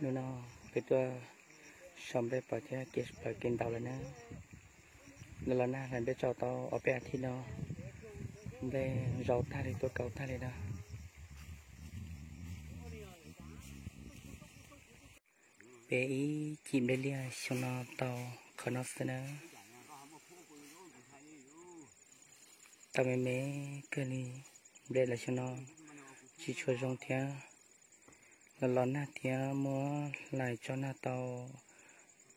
Hnub no peb tuaj sau nplej pov thiab kev plaws kev ntaus lawm na. Los los nag hlais nplej tsau tau ob peb as thiv no, nplej zaus tag li tuaj kaus tag li na. Peb ib cim nplej liaj xyoo no tau qhov no xwb na. Tau me me kawg li, nplej los xyoo no tsis tshua zoo thiab. Los los nag thiab muab hlais tso nag tau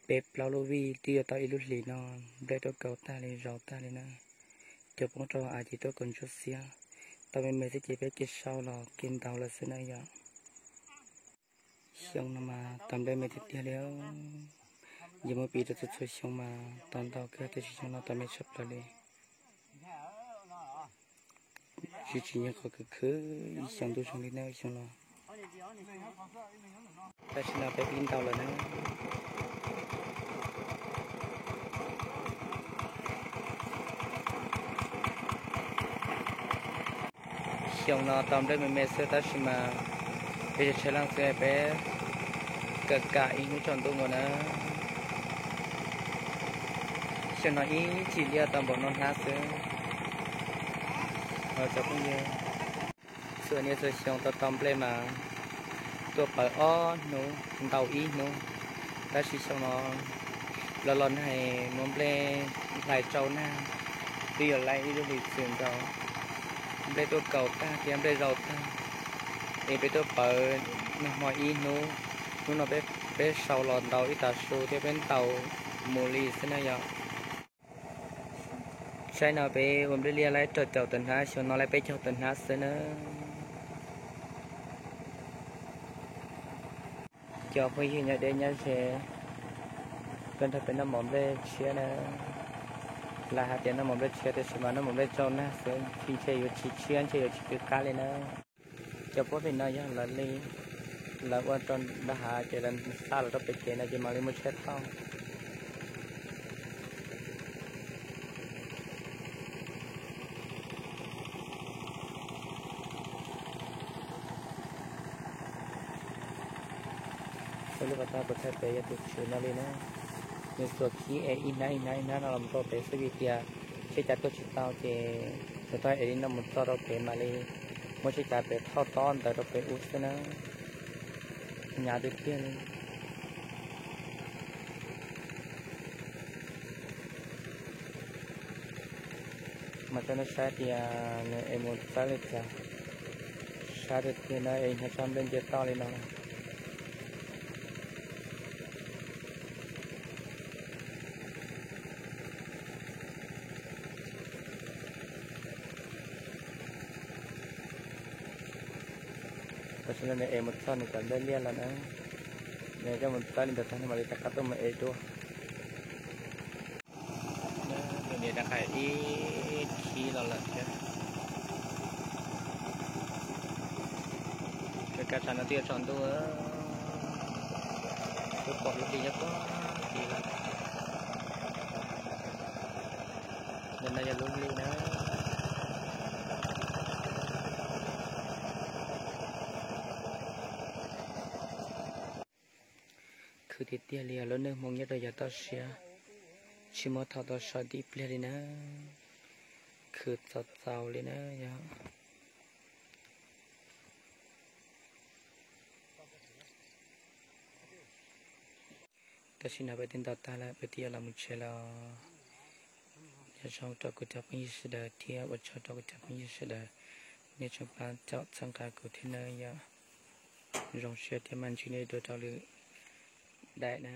peb plaub lub vij twb yuav tau ib lub hlis no, nplej tuaj kaus tag li zaus tag li na. Cov poob rau av ces tuaj kaus ntsuab xiab. Tau me me xwb ces peb kev sau los kev ntaus lawm xwb na yom. Xyoo no mas tau nplej me tiag tiag li. Yog muab piv rau txhua txhua xyoo mas tau ntau kawg, tab sis xyoo no tau me tshaj plaws li. Tsis tsim nyog qhov khwv khwv ib xyoo ntuj zoo li na xyoo no. Tam sim no peb pib ntaus lawm na. Xyoo no tau nplej me me xwb tab sis mas peb tsis tshaib leej xwb, peb kawm kam ib hnub tsaus ntuj nkaus na. Xyoo no ib cim liaj tau npaum no hnab xwb. Cov phooj ywg, txhua niaj txhua xyoo tau tau nplej mas tuaj pawv ob hnub ntau ib hnub, tab sis xyoo no los los nag muab nplej hlais tsau nag, twb yuav laib ib lub hlis xwm ntau. Nplej tuaj kaus tag thiab nplej zaus tag, es peb tuaj pawv nag hmo ib hnub. Hnub no peb sau los ntaus ib tag su thiab peb ntaus mus li xwb na yom. Saib no peb ua nplej liaj laib rau caum tawm hnab, xyoo no laib peb caug tawm hnab xwb na. Cov phooj ywg nyob deb nyob ze, tuaj nrog peb noj mov nplej tshiab na. Lawv hais tias noj mov nplej tshiab tiam sis mas noj mov nplej tsau nag xwb, ntshe yuav tsis tshiab, ntshe yuav tsis khwv qab li na. Cov puab pem no yog lawv li, lawv ua rau nram hav ces lawv xa los rau pem kev no ces mam li muaj tsheb thauj. Xws li pas tag kuv thaij pem yog tus tswv no li na, nws xuas khib es ib hnab ib hnab ib hnab no los rau pem xwb vim tias tsheb cav tuaj tsis tau ces nws tau es li no mus txog rau pem mam li muab tsheb cav pem thauj tob ntawd rau pem ub xwb na. Hnyav tiag tiag li. Mas cov nej saib tias nws es mus txawb li cas, sab tiag tiag na es hnyav tshaj nplej nce toj li no. Tam sim no nws es mus txog nws cov nplej liaj lawm na, nws coj mus txawb li ntawd tag nws mam li rov qab tuaj mus es dua. Nws rov qab ib khib los lawm thiab. Kab tsam no twb yuav tsaus ntuj, twb pom lub hli nyob pog tid lawm. Ntawm no yog lub hli na. Khwv tiag tiag li os, lub neej Hmoob nyob rau yav toj siab tsis muaj thaum tau so tib pliag li na. Khwv txaus txaus li na yog. Tam sim no peb twb ntaus tag lawm, peb twb yuav los mus tsev lawm. Nyob zoo rau kuv cov phooj ywg sawv daws thiab ua tsaug rau kuv cov phooj ywg sawv daws, nej tseem pab caum txhawb nqa kuv thiab nawb yom. Zoo siab thiab mam ntsib nej dua rau lwm daim na.